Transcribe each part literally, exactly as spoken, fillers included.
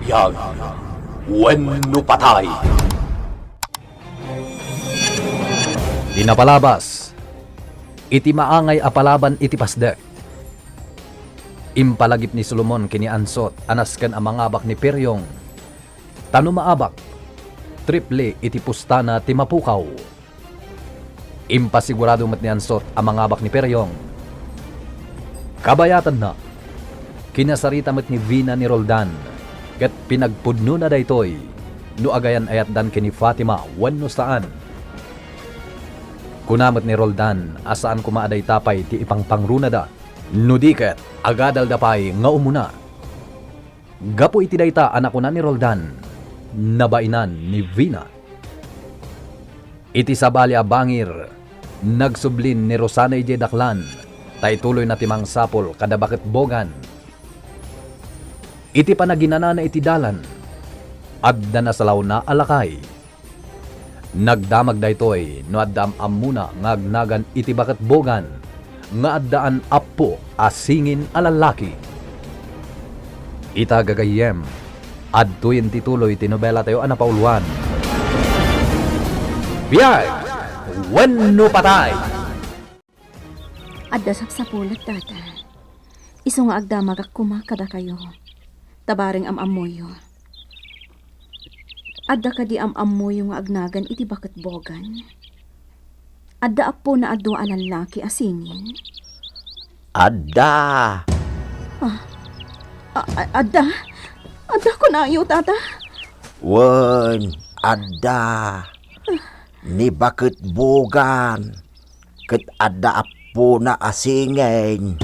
Biag wenno patay. Di napalabas iti maangay a palaban iti pasdek, impalagip ni Solomon ken ni Ansot a nasken a mangabak ni Periong, ta no maabak, triple iti pustana ti mapukaw. Impasigurado met ni Ansot a mangabak ni Periong. Kabayatanna, kinasarita met ni Vina ni Roldan, ket pinagpudnona daytoy no agayan-ayatdan ken ni Fatima wenno saan. Kuna met ni Roldan a saan koma a dayta pay ti ipangpangrunada, no di ket agadalda pay nga umuna. Gapu iti dayta a nakuna ni Roldan, nabainan ni Vina. Iti sabali a bangir, nagsublin ni Rosana idiay daklan, ta ituloyna ti mangsapul kada baket bogan. Iti panaginanana iti dalan, adda nasalawna a lakay. Nagdamag daytoy no adda am-ammona nga agnagan iti baket bogan nga addaan appo a singin a lallaki. Ita gagayyem, adtoyen ti tuloy ti nobelatayo a napauluan. Biag wenno patay! Adda sapsapulet, Tata. Isu nga agdamagak koma kadakayo, ta bareng am-ammoyo. Adda kadi am-ammoyo nga agnagan iti baket bogan? Adda appona a dua a lallaki a singin? Adda. Ah, a-, a-, adda? Adda kunayo, Tata? Wen, adda. Ni baket bogan, ket adda appona a singin.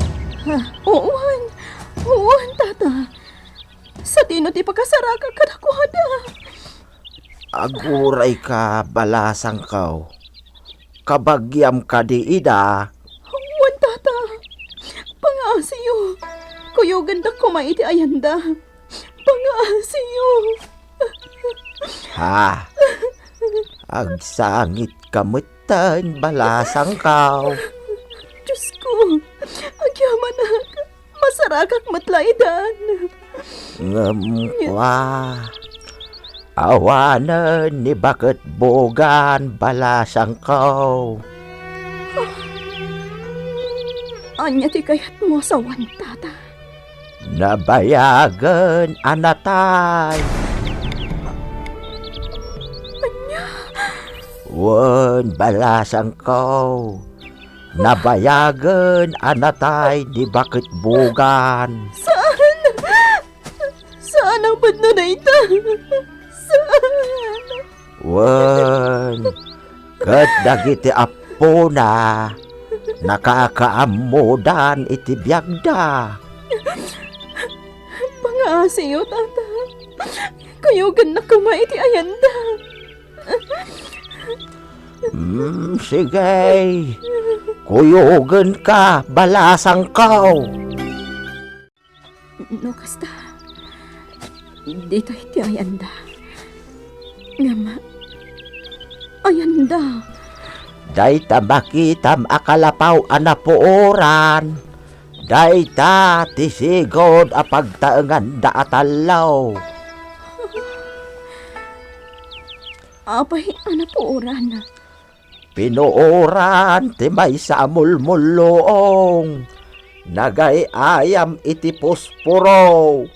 Ah, uwan. Uwan, Tata. Sadino ti pakasarakak kadakuada? Agurayka, balasangko. Kabagiam kadi ida? Wen, Tata. Pangaasiyo. Kuyogendak koma iti ayanda. Pangaasiyo. Ha? Agsangitka metten, balasangko. Diosko, agyamanak. Masarakak met la idan. Ngem kua, awanen ni baket bogan, balasangko. Ania ti kayatmo a sawen, Tata? Nabayagen a natay. Ania? Wen, balasangko. Nabayagen a natay ni baket bogan. Saan? Saan a pudno dayta? Saan? Wen, ket dagiti appona, nakakaammodan iti biagda. Pangaasiyo, Tata. Kuyogennak koma iti ayanda. Hmm, sige. Kuyogenka, balasangko. No kasta, ditoy ti ayanda. Ngem, ayanda. Dayta makitam a kalapaw a napuoran. Dayta ti sigud a pagtaenganda a tallo. Apay a napuoran? Pinuoran ti maysa a mulmulluong. Nagay-ayam iti pusporo.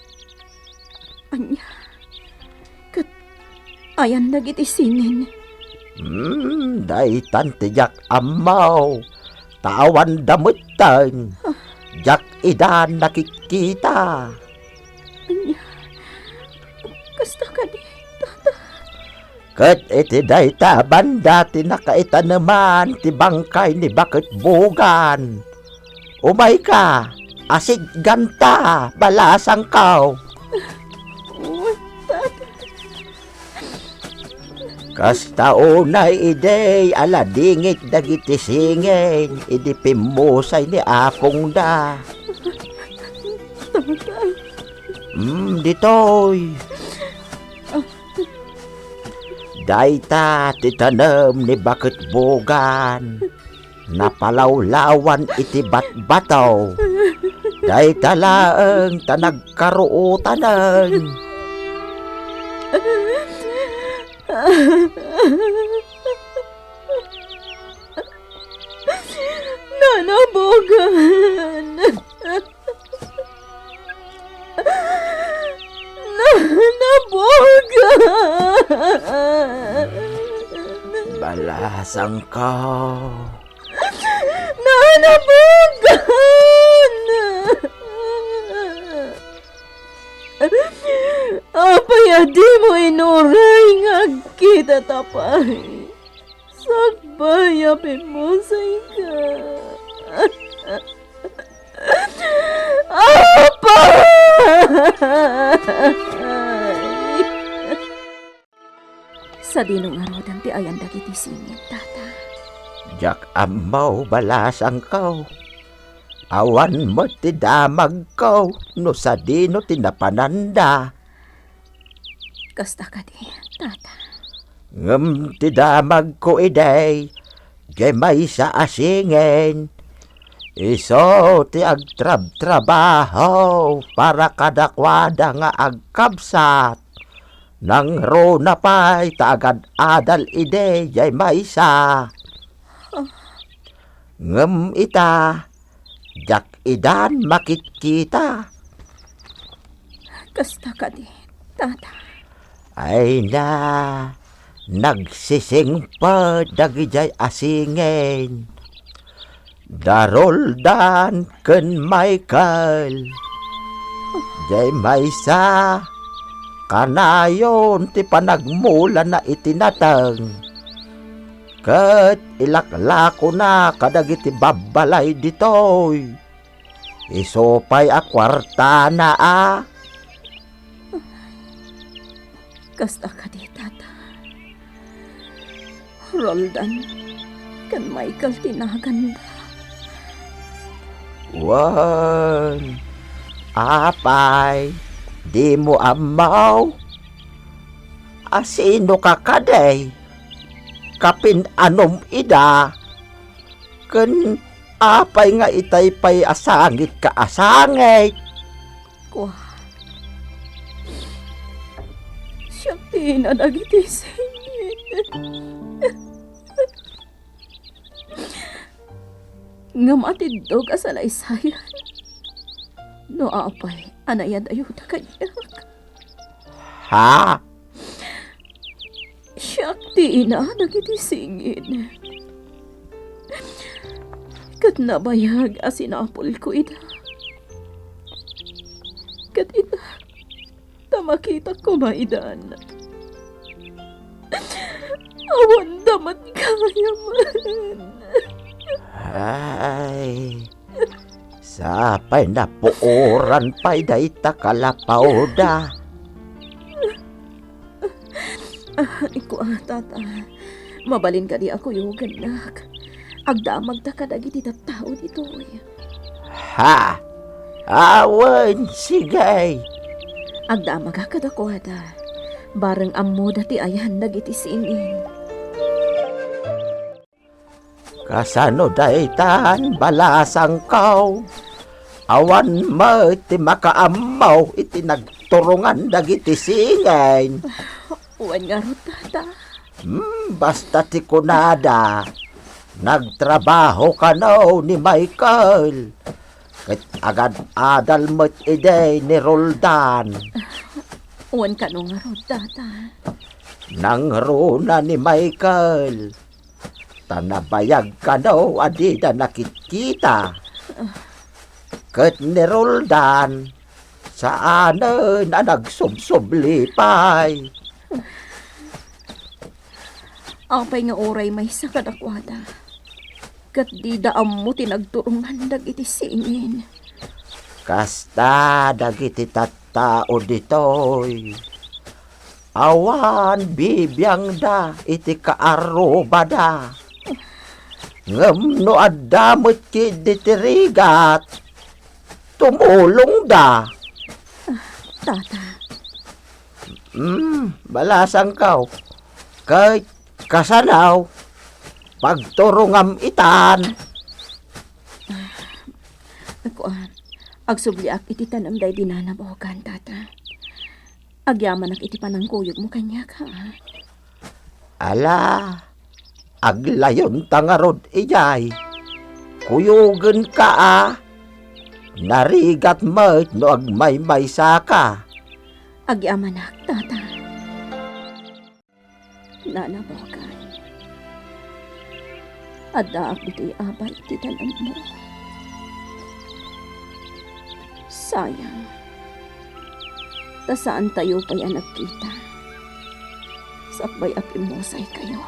Ania? Ket ayan dagiti singin? Hmm, daytan ti diak ammo. Ta awanda metten. Ah. Diak ida nakikkita. Ania? Kasta kadi, Tata? Ket iti dayta a banda ti nakaitaneman ti bangkay ni Baket Bogan. Umayka, asitganta, balasangko. Uy, Tata. Kasta unay idi a ladingit dagiti singin idi pimmusay ni apongda. Tata. Mm, ditoy. Dayta ti tanem ni Baket Bogan. Napalawlawan iti batbato. Dayta laeng ta nagkaruotanen. Nanabogan. Nanabogan. Balasangko. Nanabogan. Apay a dimo inuray nga agkitata pay? Sakbay a pimmosayka. Apay! Sadino ngaruden ti ayan dagiti singit, tata? Diak ammo, balasangko. Awan met ti damagko no sadino ti napananda. Kasta kadi, tata. Ngem ti damagko idi, diay maysa a singin. Isu ti agtrabtrabaho para kadakuada nga agkabsat. Nangruna pay ta agad-adal idi diay maysa. Ngem ita, diak idan makitkita. Kasta kadi, tata. Ay na, nagsisingpet dagidiay a singin. Da Roldan ken Michael. Diay maysa, kanayon ti panagmulana iti nateng. Ket ilaklakona kadagiti babbalay ditoy. Isu pay a kuartana a. Kasta kadi, tata. Roldan ken Michael ti naganda. Wen, apay, dimo ammo? A sino ka kadi? Kapin-anom ida? Ken apay nga itay pay a sangit ka a sangit? Kua, siak ti ina dagiti singit. Ngem atiddog a salaysayan no apay a nayadayota kaniak. Ha? Siak ti ina dagiti singit. Ket nabayag a sinapulko ida. Ket ita, ta makitak koma idan. Awan da met gayam. Ay, sapay napuoran pay dayta kalapawda. Ah, kua, tata. Mabalin kadi a kuyogennak? Agdamagta kadagiti tattao ditoy. Ha? Awan, sige. Agdamagak kadakuada. Bareng ammoda ti ayan dagiti singin. Kasano daytan, balasangko? Awan met ti makaammo iti nagturongan dagiti singin. Wen ngarud, tata. Hmm, basta ti kunada, nagtrabaho kano ni Michael. Ket agad-adal met idi ni Roldan. Wen kano ngarud, tata. Nangruna ni Michael. Ta nabayag kano a dida nakitkita. Ket ni Roldan, saanen a nagsubsubli pay. Apay nga uray maysa kadakuada, ket dida ammo ti nagturongan dagiti singin. Kasta dagiti tattao ditoy. Awan bibiangda iti kaarrubada. Ngem no adda met ketdi ti rigat, tumulongda. Tata. Hmm, balasangko. Ket kasano, pagturongam itan. Kuan, agsubliak iti tanem daydi nanabogan, tata. Agyamanak iti panangkuyogmo kaniak, ha? Ala, aglayonta ngarud idiay. Kuyogenka a. Narigat met no agmaymaysaka. Agyamanak, Tata. Nana Bogan, addaak ditoy abay ti tanemmo. Sayang, ta saantayo pay a nagkita sakbay a pimmusaykayo.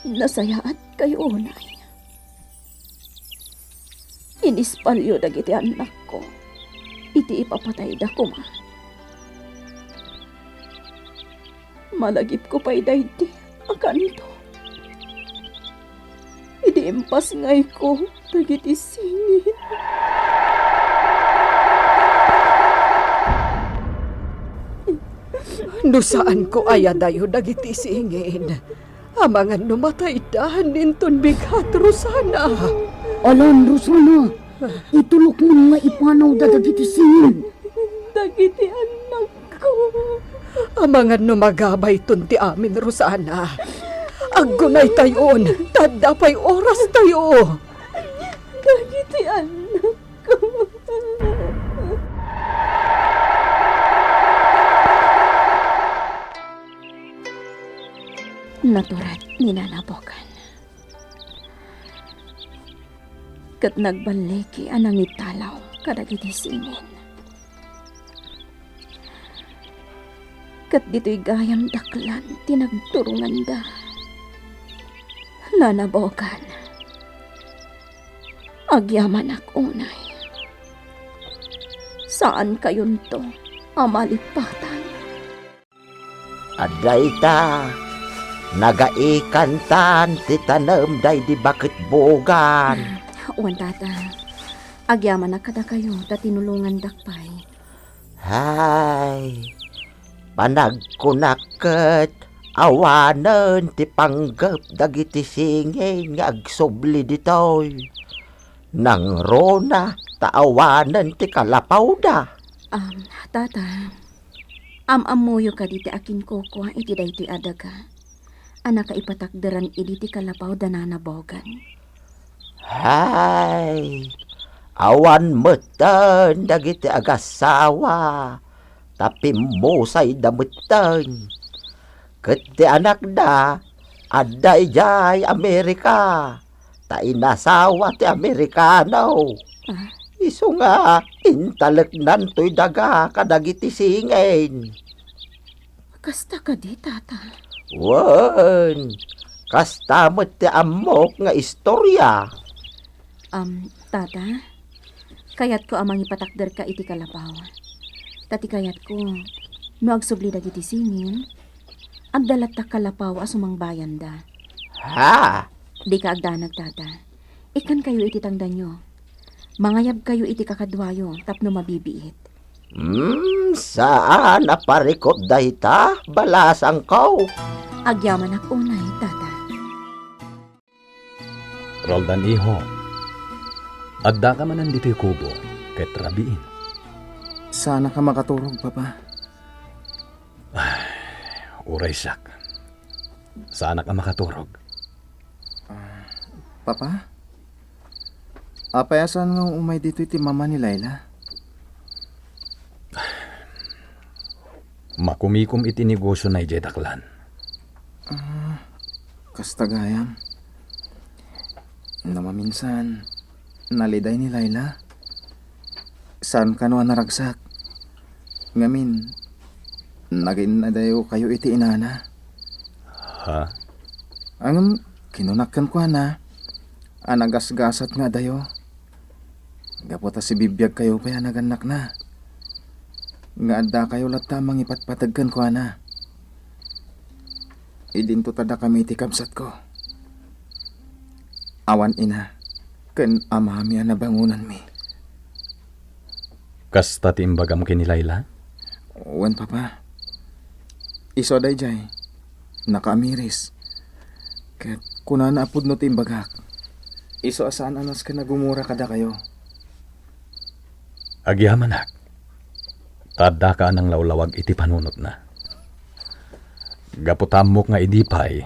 Nasayaatkayo unay. Inispalyo dagiti annakko iti ipapatayda koma. Malagipko pay daydi a kanto idi impasngayko dagiti singin. No saanko a yadayo dagiti singin, amangan no mataydan inton bigat, Rosana. Alan, Rosana, itulokmon nga ipanawda dagiti singin. Dagiti annakko. Amangan no magabayton ti amin, Rosana. Aggunaytayon, ta adda pay orastayo. Dagiti annakko. Natured ni Nana Bogan. Ket nagballigi a nangitalaw kadagiti singin. Ket ditoy gayam daklan ti nagturonganda. Nana Bogan, agyamanak unay. Saankayonto a malipatan. Adda ita, nagaikantan ti tanem daydi baket Bogan. Wen, Tata. Agyamanak kadakayo ta tinulongandak pay. Hay, panagkunak ket awanen ti panggep dagiti singin nga agsubli ditoy. Nangruna ta awanen ti kalapawda. Um, Tata, am-ammoyo kadi ti akinkukua iti daytoy a daga a nakaipatakderan idi ti kalapaw da Nana Bogan? Hay, awan metten dagiti agassawa, ta pimmusayda metten. Ket ti anakda, adda idiay Amerika, ta inasawa ti Amerikano. Ah. Isu nga intaleknan toy daga kadagiti singin. Kasta kadi, Tata? Wen, kasta met ti ammok nga istorya. Am, Tata, kayatko a mangipatakderka iti kalapaw. Ta ti kayatko, no agsubli dagiti singin, agda latta kalapaw a sumangbayanda. Ha? Dika agdanag, Tata. Ikkankayo iti tangdanyo. Mangayabkayo iti kakaduayo tapno mabibiit. Hmm, saan a parikut dayta, balasangko. Agyamanak unay, Tata. Roldan, iho, addaka manen ditoy kubo ket rabiim. Saanak a makaturog, Papa. Ay, uray siak. Saanak a makaturog. Ah, Papa? Apay a saan nga umay ditoy ti mama ni Laila? Makumikom iti negosiona idiay daklan. Ah, kasta gayam. No maminsan, naliday ni Laila. Saan kano a naragsak. Ngamin, naginnadayokayo iti inana. Ha? Ngem, kinunak kenkuana a nagasgasat nga adayo. Gapu ta sibibiagkayo pay a nagannakna, nga addakayo latta a mangipatpateg kenkuana. Idinto ta dakami ti kabsatko. Awan ina ken amami a nabangonanmi. Kasta ti imbagam ken ni Laila? Wen, Papa. Isu a daydiay, nakaamiris. Ket kunana a pudno ti imbagak. Isu a saan a nasken a gumura kadakayo. Agyamanak. Ta addaka a nanglawlawag iti panunotna. Gapu ta ammok nga idi pay,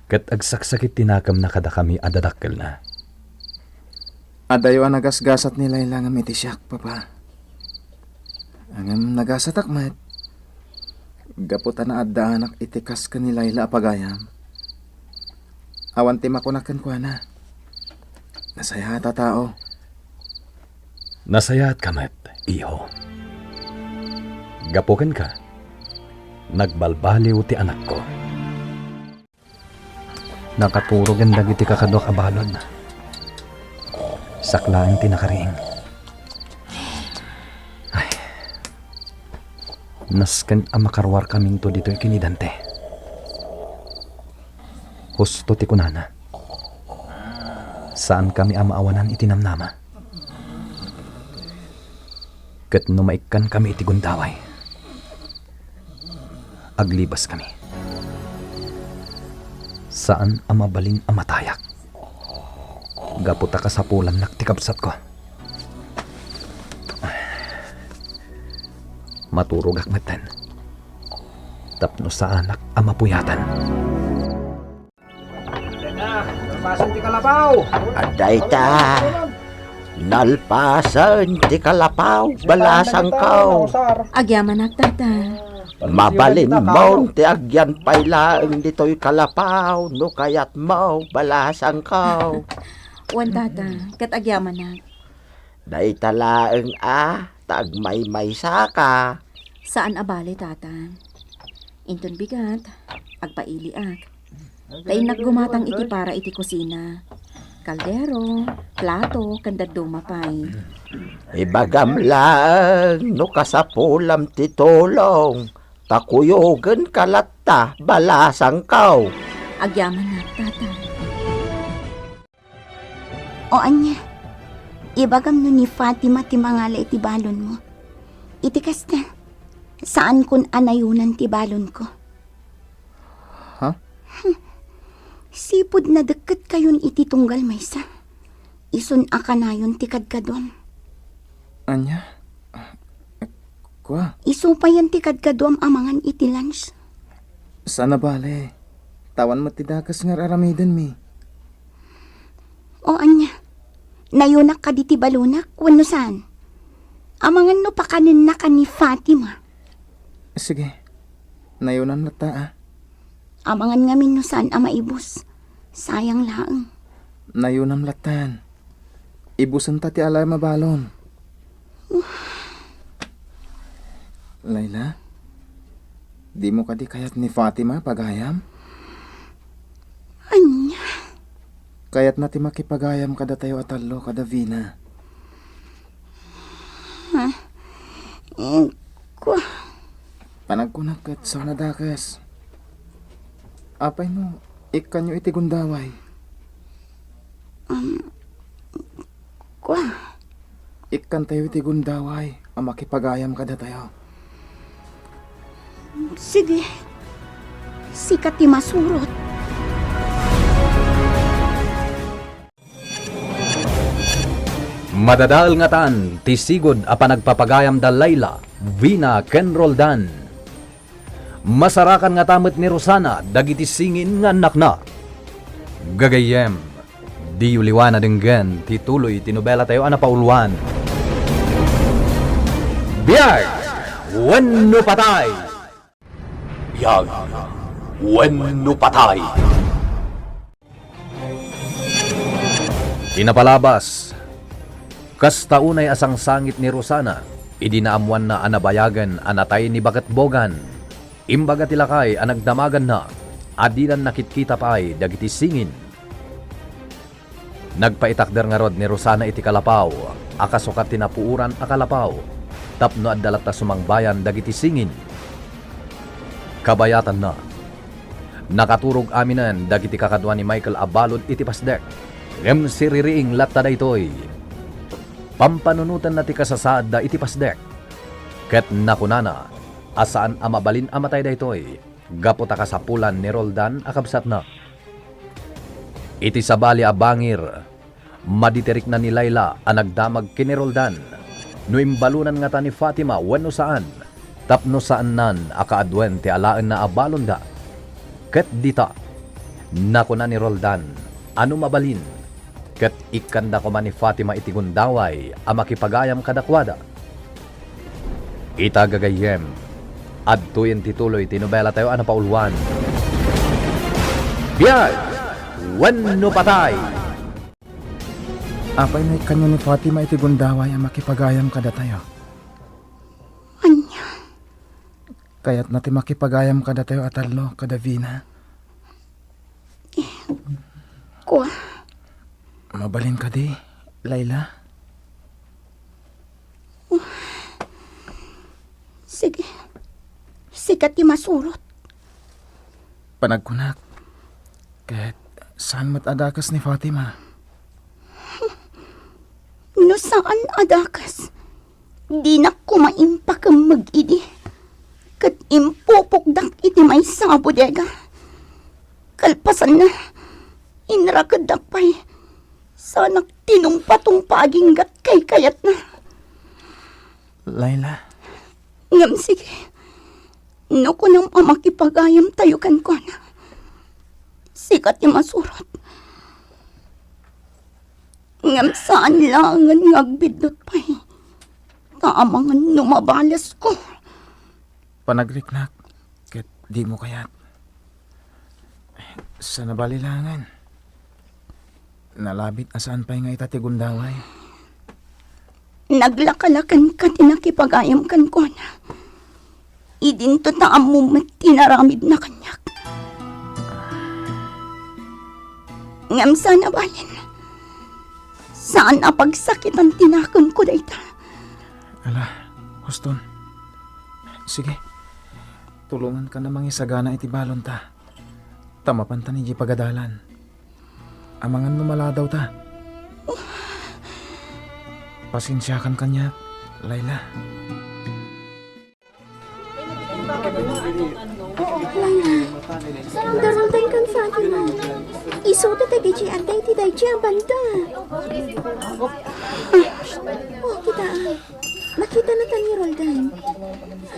ket agsaksakit ti nakemna kadakami a dadakkelna. Adayo a nagasgasat ni Laila ngem iti siak, Papa. Ngem nagasatak met. Gapu ta naaddaanak iti kas ken ni Laila a pagayam. Awan ti makunak kenkuana. Nasayaat a tao. Nasayaatka met, iho. Gapu kenka, nagbalbaliw ti anakko. Nakaturogen dagiti kakaduak a balud. Siak laeng ti nakariing. Ay. Nasken a makaruarkaminto ditoy ken ni Dante. Husto ti kunana. Saankami a maawanan iti namnama. Ket no maikkankami iti gundaway, aglibaskami. Saan a mabalin a matayak. Gapu ta kasapulannak ti kabsatko. Maturogak metten. Tapno saanak a mapuyatan. Nalpasen ti kalapaw. Adda ita. Nalpasen ti kalapaw, balasangko. Agyamanak, tata. Mabalinmon ti agyan pay laeng ditoy kalapaw, no kayatmo, balasangko. Wen, tata, ket agyamanak. Dayta laeng a, ta agmaymaysaka. Saan a bale, tata. Inton bigat, agpailiak. Ta innak gumatang iti para iti kusina. Kaldero, plato, ken dadduma pay. Ibagam laeng no kasapulam ti tulong, ta kuyogenka latta, balasangko. Agyamanak, tata. O ania, ibagam no ni Fatima ti mangala iti balonmo. Iti kasta, saankon a nayonan ti balonko. Ha? Hmm. Sipud nadekket kayon iti tunggal maysa. Isun a kanayon ti kadkaduam. Ania? Kua? Isu payen ti kadkaduam a mangan iti lunch. Saan a bale. Tawan met ti dakes nga ar-aramidenmi. O ania? Nayonak kadi ti balonak wenno saan? Amangan no pakanennaka ni Fatima. Sige. Nayonam latta, a. Amangan ngamin no saan a maibus. Sayang laeng. Nayonam lattan. Ibusenta ti alaem a balon. Laila, dimo kadi kayat ni Fatima pagayam? Ania? Kayatna ti makipagayam kadatayo a tallo kada Vina. Ha? Ingko. Panagkunak ket sao nadakes. Apay no ikkanyo iti gundaway? Um, kua. Ikkantayo iti gundaway a makipagayam kadatayo. Sige. Sika ti masurot. Madadael ngatan ti sigud a panagpapagayam da Laila, Vina ken Roldan. Masarakan ngata met ni Rosana dagiti singin nga annakna. Gagayyem, diyo liwa a denggen ti tuloy ti nobelatayo a napauluan, Biag wenno Patay! Biag wenno Patay! Ti napalabas, kasta unay a sangsangit ni Rosana idi naammoanna a nabayagen a natay ni Baketbogan. Imbaga ti lakay a nagdamaganna a dinan nakitkita pay dagiti singin. Nagpaitakder ngarud ni Rosana iti kalapaw a kasukat ti napuoran a kalapaw tapno adda latta sumangbayan dagiti singin. Kabayatanna, nakaturog aminen dagiti kakadua ni Michael a balud iti pasdek, ngem siririing latta daytoy. Pampanunotenna ti kasasaadda iti pasdek, ket nakunana a saan a mabalin a matay daytoy gapu ta kasapulan ni Roldan a kabsatna. Iti sabali a bangir, maditirikna ni Laila a nagdamag ken ni Roldan. no imbalonan ngata ni Fatima wenno saan, tapno saannan a kaaduen ti alaenna a balonda. Ket dita, nakuna ni Roldan a no mabalin, ket ikkanda koma ni Fatima iti gundaway a makipagayam kadakuada. Ita gagayyem, adtoyen ti tuloy ti nobelatayo a napauluan, Biag wenno Patay. Apay no ikkanyo ni Fatima iti gundaway a makipagayam kadatayo? Ania? Kayatna ti makipagayam kadatayo a tallo, kada Vina. Kua. Mabalin kadi, Laila? Sige. Sika ti masurot. Panagkunak, ket saan met a dakes ni Fatima? No saan a dakes, dinak koma impakemmeg idi, ket impupokdak iti maysa a bodega. Kalpasanna, inrakeddak pay, saanak tinungpatungpa aginggat kaykayatna. Laila. Ngem sige, no kunam a makipagayamtayo kenkuana, sika ti masurot. Ngem saan laengen nga agbiddut pay, ta amangan no mabalesko. Panagriknak, ket dimo kayat. Saan a bali laengen. Nalabit a saan pay nga ita ti gundaway. Naglakalakenka ti nakipagayam kenkuana. Idinto ta ammom met ti inaramidna kaniak. Ngem saan a balin, saan a pagsakitan ti nakenko dayta. Ala, huston. Sige, tulongankan a mangisagana iti balonta. Ta mapantan idiay pagadalan. Amangan no maladawta. Pasensiakan kaniak, Laila. Laila, darultan kan Fatima. Isuda dagiti adda iti daydi a banda. Oh, kita. Nakitana ta ni Roldan.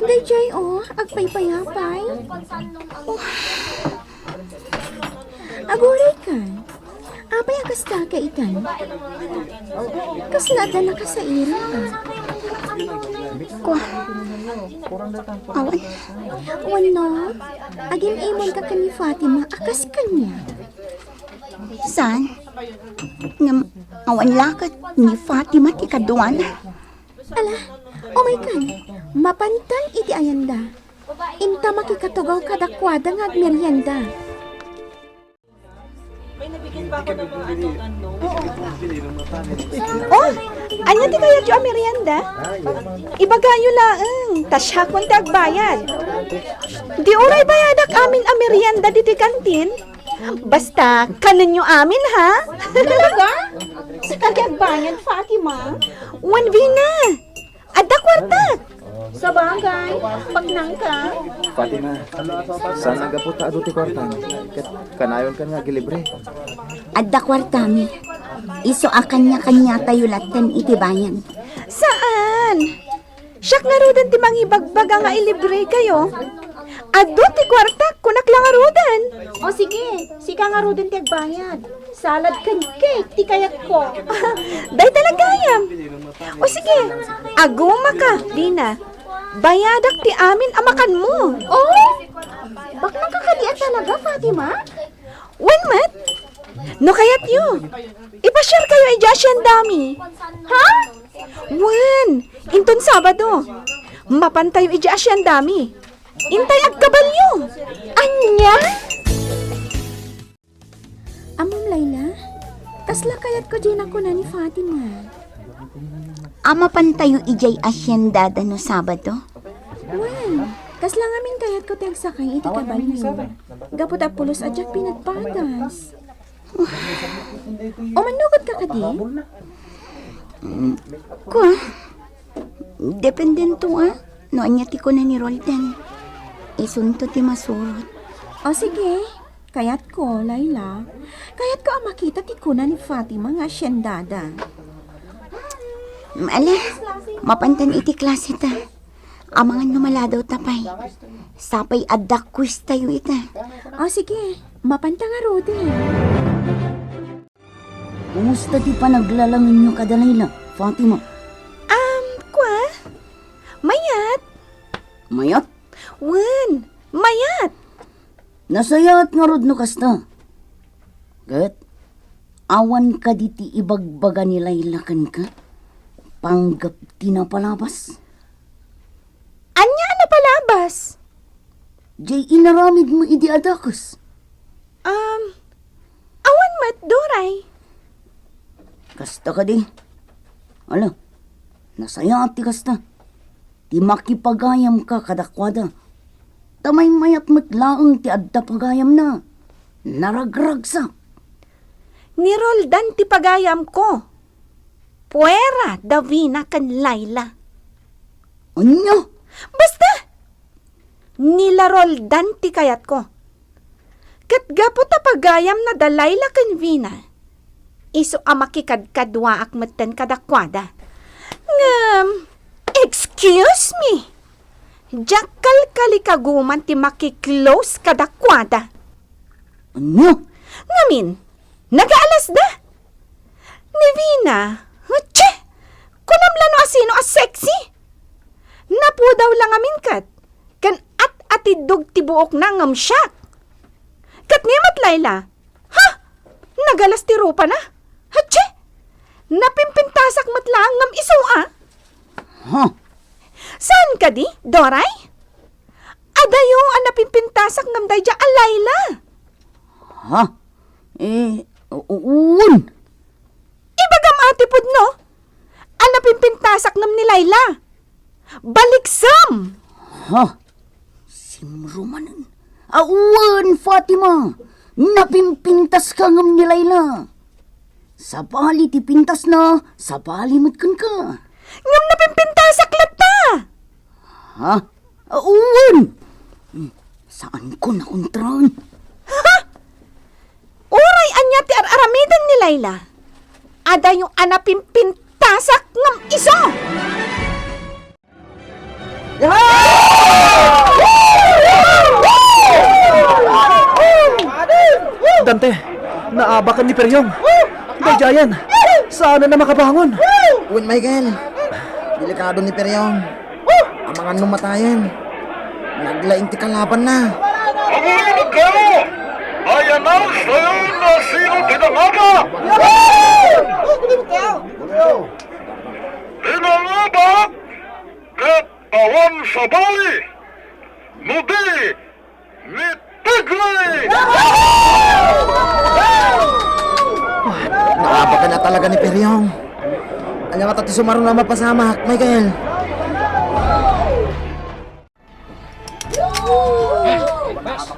Daydiay, oh, agpaypayapay. Oh. Aguray ka. Apay a kasta ka itan? Kasla adda nakasaira? Kua. Awan. Wenno, agin-imonka ken ni Fatima a kas kaniak? Saan? Ngem awan la ket ni Fatima ti kaduana. Ala, umaykan. Mapantan iti ayanda. Inta makikatugaw kadakuada nga agmerienda. Oh, ania ti kayatyo a merienda? Ibagayo laeng, ta siakon ti agbayad. Di uray bayadak amin a merienda ditoy kantin? Basta, kanenyo amin, ha? Talaga? Sika ti agbayad, Fatima? Wen, Vina. Adda kuartak. Sabagay, paknangka. Fatima, saan a gapu ta adu ti kuartam, ket kanayonkan nga agilibre? Adda kuartami. Isu a kanya-kanyatayo latten iti bayad. Saan? Siak ngaruden ti mangibagbaga nga ilibrekayo. Adu ti kuartak, kunak la ngaruden. O sige, sika ngaruden ti agbayad. Salad ken cake ti kayatko. Dayta la gayam. O sige, agumaka, Vina. Bayadak ti amin a makanmo. Oh? Baknangka kadi a talaga, Fatima? Wen met. No kayatyo, ipasiarkayo idiay asyendami. Ha? Wen, inton Sabado, mapantayo idiay asyendami. Intay agkabalyo. Ania? Ammom, Laila, kasla kayatko diay nakuna ni Fatima. A mapantayo idiay asyendada no Sabado? Wen, kasla ngamin kayatko ti agsakay iti kabalyo. Gapu ta pulos a diak pinagpadas. Umannugotka kadi? Mm, kua, dependento a no ania ti kuna ni Roldan. Isunto ti masurot. O sige, kayatko, Laila. Kayatko a makita ti kuna ni Fatima nga asyendada. Ala, mapantan iti klase ta. Amangan no maladaw ta pay. Sapay adda quiz tayo ita. O sige, mapanta ngaruden. Kumusta ti panaglalangenyo kada Laila, Fatima? Um, kwa? Mayat? Mayat? Wen, mayat. Nasayaat ngarud no kasta. Ket, awan kadi ti ibagbaga ni Laila kenka? Panggep ti napalabas? Ania a napalabas? Jay inaramidmo idi a dakes. Um, awan met, Doray. Kasta kadi? Ala, nasayaat ti kasta. Ti makipagayamka kadakuada. Ta maymayat met laeng ti adda pagayamna. Naragragsak. Ni Roldan ti pagayamko. Puera da Vina ken Laila. Ania? Basta! Ni la Roldan ti kayatko. Ket gapu ta pagayamna da Laila ken Vina, isu a makikadkaduaak metten kadakuada. Ngem, excuse me, diak kalkalikaguman ti maki-close kadakuada. Ania? Ngamin, nagaalasda. Ni Vina, hutse, kunam la no asino a sexy? Napudaw la ngamin ket, ken at-atiddog ti buokna ngem siak. Ket ni met Laila, ha? Nagalas ti rupana. Hutse, napimpintasak met laeng ngem isu a. Ha? Saan kadi, Doray? Adayo a napimpintasak ngem daydiay a Laila. Ha? Eh, u-, u-, wen. Ibagam a ti pudno a napimpintasak ngem ni Laila. Baliksem! Ha? Simrumanen. Awan, Fatima. Napimpintaska ngem ni Laila. Sabali ti pintasna, sabali met kenka. Ngem napimpintasak latta. Ha? Awan! Saanko nakontraen. Ha? Uray ania ti ar-aramiden ni Laila, adayo a napimpintasak ngem isu! Dante, naabakan ni Periong. Daydiayen, saanen a makabangon. Wen, Michael, delikado ni Periong. Amangan no matayen. Naglaing ti kalabanna. Aguray met kayo! Ayanag sayon no sino ti nangabak! Ti nangabak ket awan sabali, no di ni Tigre! Naabakan a talaga ni Periong. Ania ngata ti sumaruno a mapasamak, Michael? Boss,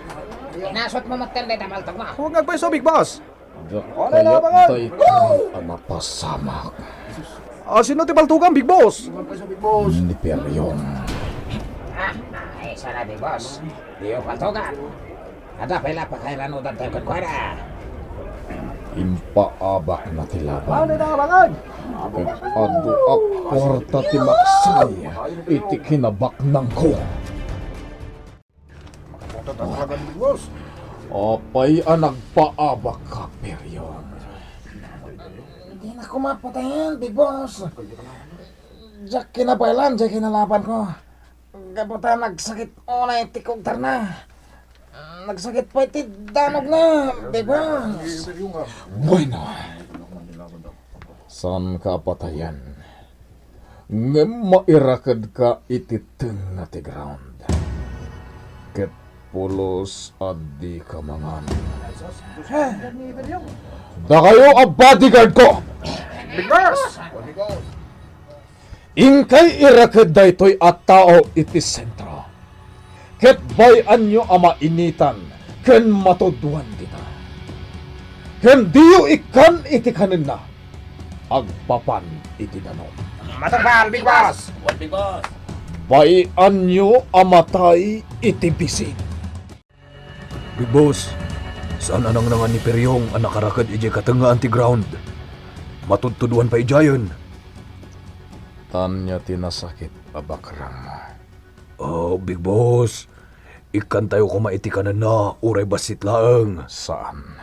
inasot mo met dayta paltog mo. Huwag nga agpaiso, Big Boss. Diak kayat daytoy a mapasamak. Ah, sino ti paltogam, Big Boss? Ni Periong. Ah, ay, sana, Big Boss. Diyo paltogan. Adda pay la pakairanudantayo kenkuana. Impaabakna ti laban. Ket adu a kuarta ti maksay iti kinabaknangko. Apay a nagpaabakka, Periong? Dinak koma patayen, Big Boss. Diak kinabaelan diay kinalabanko. Gapu ta nagsakit unay ti kugtarna. Nagsakit pay ti danogna, Big Boss. Bueno. Saanka a patayen. Ngem mairakedka iti tengnga ti ground. Ket pulos a dika mangan. Dakayo a bodyguardko! Big Boss! Inkay iraked daytoy a tao iti sentro, ket bay-anyo a mainitan ken matuduan dita. Ken diyo ikkan iti kanenna agpapan iti danum. Matungpal, Big Boss! Wen, Big Boss! Bay-anyo a matay iti bisig. Big Boss, saan a nangnangan ni Periong a nakaraked idiay katengngaan ti ground. Matudtuduan pay idiayen. Ania ti nasakit a bakrem? Oh, Big Boss, ikkantayo koma iti kanenna, uray bassit laeng. Saan?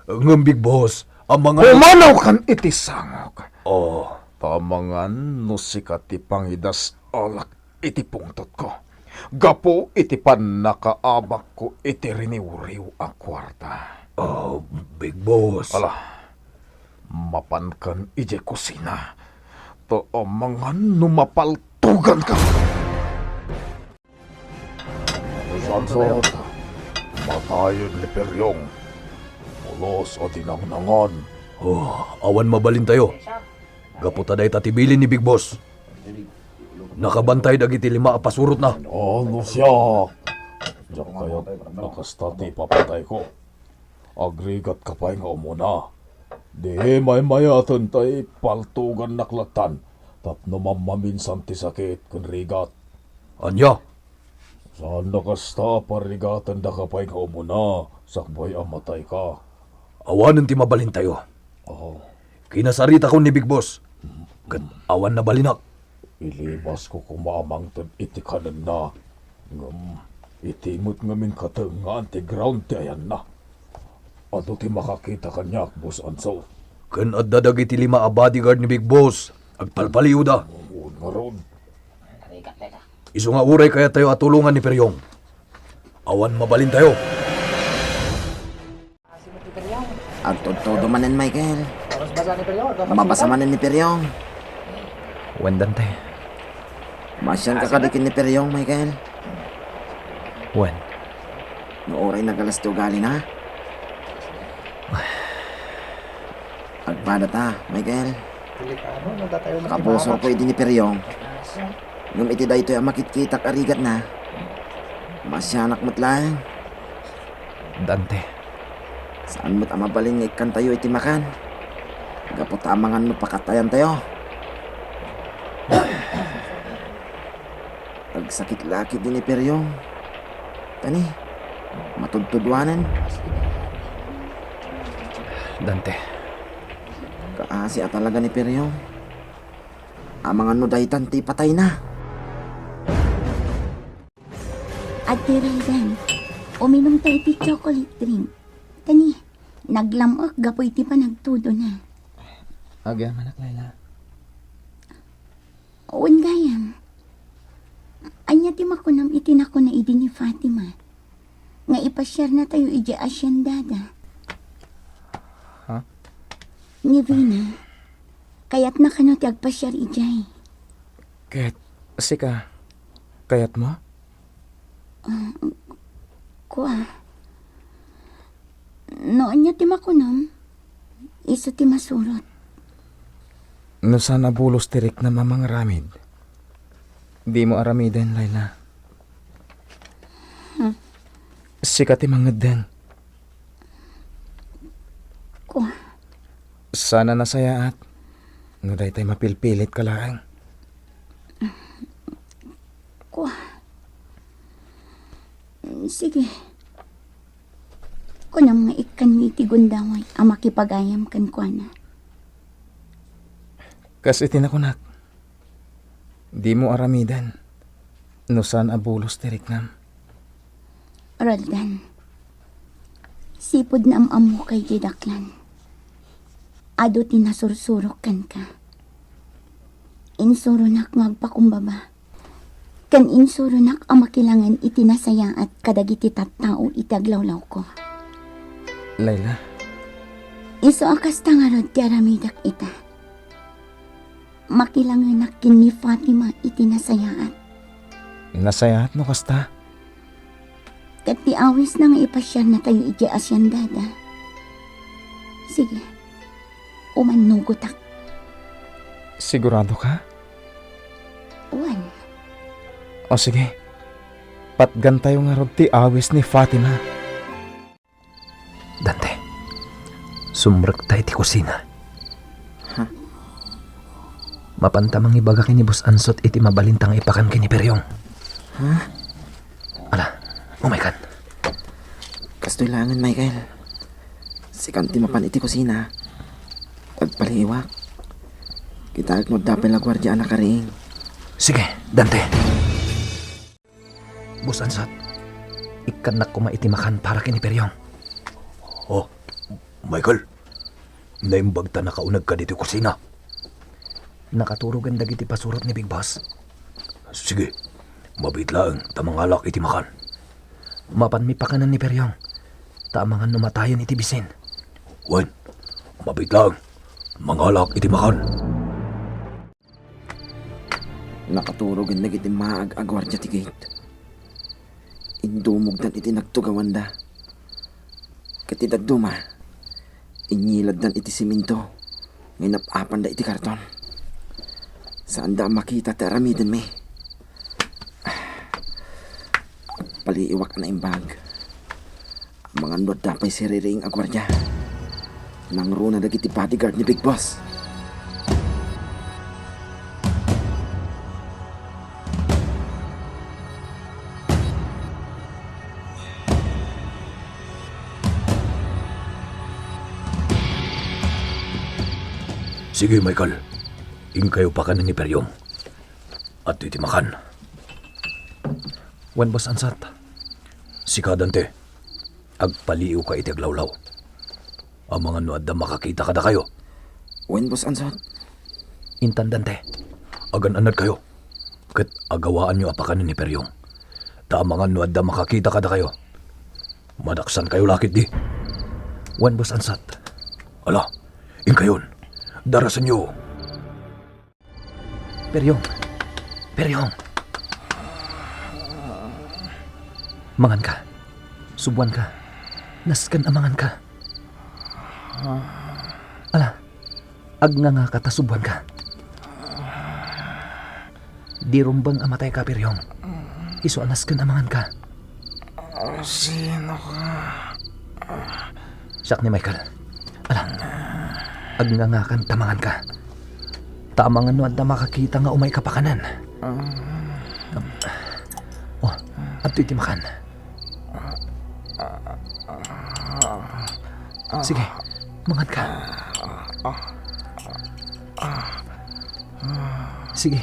Ngem, Big Boss, amangan— Pumanawkan iti sangok. Oh. Ta amangan no sika ti pangidas-alak iti pungtotko. Gapu iti pannakaabakko iti riniwriw a kuarta. Oh, Big Boss. Ala, mapankan idiay kusina. Ta amangan no mapaltuganka. Sansot, matayen ni Peryong. Pulos a dinangnangan. Oh, awan mabalintayo. Gapu ta dayta ti bilin ni Big Boss. Nakabantay dagiti lima a pasurotna. No, no siak, diak kayat a kasta ti ipapatayko. Agrigatka pay nga umuna. Di maymayaten ta ipaltugannak lattan tapno mammaminsan ti sakit ken rigat. Ania? Saan a kasta a parigatendaka pay nga umuna sakbay a matayka. Awanen ti mabalintayo. Oh. Kinasaritakon ni Big Boss. Ket awan nabalinak. Ilibasko koma a mangted iti kanenna. Ngem iti met ngamin katengngaan ti ground ti ayanna. Adu ti makakita kaniak, Boss Anso. Ken adda dagiti lima a bodyguard ni Big Boss. Agpalpaliwda. Ngarud. Isu nga uray kayattayo a tulongan ni Peryong. Awan mabalintayo. Agtudtudo manen, Michael. Mabasa manen ni Peryong. Wen, Dante. Masianka kadi ken ni Peryong, Michael? Wen. No uray nagalas ti ugalina? Agpadata, Michael. Kapusorko idi ni Peryong. Ngem iti daytoy a makitkitak a rigatna, masianak met laeng. Dante. Saan met a mabalin nga ikkantayo iti makan. Gapu ta amangan no pakatayantayo. Agsakit la ketdi ni Peryong. Kani, matudtuduanen. Dante. Kaasi a talaga ni Peryong. Amangan no daytan ti ipatayna. Adtoy, Roldan, uminumta iti chocolate drink. Kani, naglam-ek gapu iti panagtudona. Agyamanak, Laila. Wen gayam. Ania ti makunam iti nakuna idi ni Fatima nga ipasiarnatayo idiay asyendada? Ha? Ni Vina, kayatna kano ti agpasiar idiay? Ket sika, kayatmo? Ah, kua. No ania ti makunam, isu ti masurot. No saan a bulos ti riknam a mangaramid, dimo aramiden, Laila. Hmm. Sika ti mangeddeng. Kua. Saan a nasayaat no daytay mapilpilitka laeng. Kua. Sige. Kunam nga ikkanmi iti gundaway a makipagayam kenkuana. Kas iti nakunak, dimo aramiden no saan a bulos ti riknam. Roldan, sipud naam-ammok idiay daklan, adu ti nasursurok kenka. Insuronak nga agpakumbaba, ken insuronak a makilangen iti nasayaat kadagiti tattao iti aglawlawko. Laila. Isu a kasta ngarud ti aramidek ita. Makilangenak ken ni Fatima iti nasayaat. Nasayaat no kasta? Ket ti awisna nga ipasiarnatayo idiay asyendada. Sige, umannugotak. Sigurado ka? Wen. O sige, patgantayo ngarud ti awis ni Fatima. Dante, sumrekta iti kusina. Ha? Mapanta mangibaga ken ni Boss Ansot iti mabalinta nga ipakan ken ni Peryong. Ha? Ala, umaykan. Kastoy laengen, Michael. Sikan ti mapan iti kusina. Agpaliiwak. Kitaek no adda pay la guardia a nakariing. Sige, Dante. Boss Ansat, ikkannak koma iti makan para ken ni Periong. Oh, Michael, naimbag ta nakauneg ka ditoy kusina. Nakaturogen dagiti pasurot ni Big Boss. Sige, mabiit laeng ta mangalak iti makan. Mapanmi pakanen ni Periong, ta amangan no matayen iti bisin. Wen, mabiit laeng, mangalak iti makan. Nakaturogen dagiti maag a guardia ti gate. Indumogdan iti nagtugawanda. Ket ti dadduma, inyiladdan iti simento nga inap-apanda iti karton. Saanda a makita ti aramidenmi. Paliiwak a naimbag. Amangan no adda pay siririing a guardia. Nangruna dagiti bodyguard ni Big Boss. Sige, Michael. Inkayo pakanen ni Periong. Adtoy ti makan. Wen, Boss Ansat. Sika, Dante. Agpaliiwka iti aglawlaw. Amangan no adda makakita kadakayo. Wen, Boss Ansat. Intan, Dante. Agan-annadkayo. Ket agawaanyo a pakanen ni Periong. Ta amangan no adda makakita kadakayo. Madaksankayo la ketdi. Wen, Boss Ansat. Ala, inkayon. Darasenyo. Periong. Periong. Manganka. Subuanka. Nasken a manganka. Ala, agngangaka ta subuanka. Di rumbeng a matayka, Periong. Isu a nasken a manganka. Sinoka? Siak ni Michael. Ala, agngangakanta manganka. Ta amangan no adda makakita nga umayka pakanen. Oh, adtoy ti makan. Sige, manganka. Sige.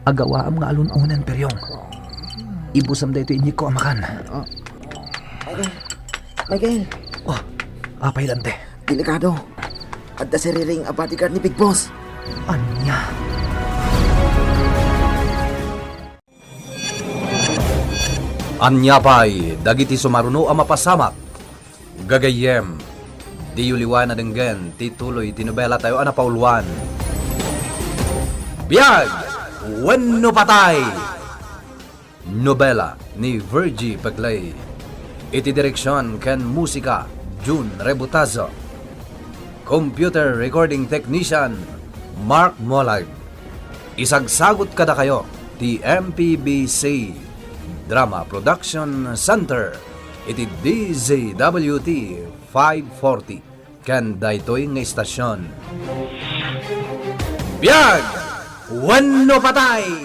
Agawaam nga alun-onen, Periong. Ibusam daytoy inyegko a makan. Michael! Michael! Oh, apay, Dante? Delikado. Adda siririing a bodyguard ni Big Boss. Ania? Ania pay dagiti sumaruno a mapasamak? Gagayyem, diyo liwan a denggen ti tuloy ti nobelatayo a napauluan, Biag wenno Patay! Nobela ni Virgie Peclay. Iti direksion ken musika, Jun Rebutazo. Computer recording technician, Mark Molag. Isagsagut kadakayo ti M P B C Drama Production Center iti D Z W T five forty ken daytoy nga istasion. Biag wenno patay!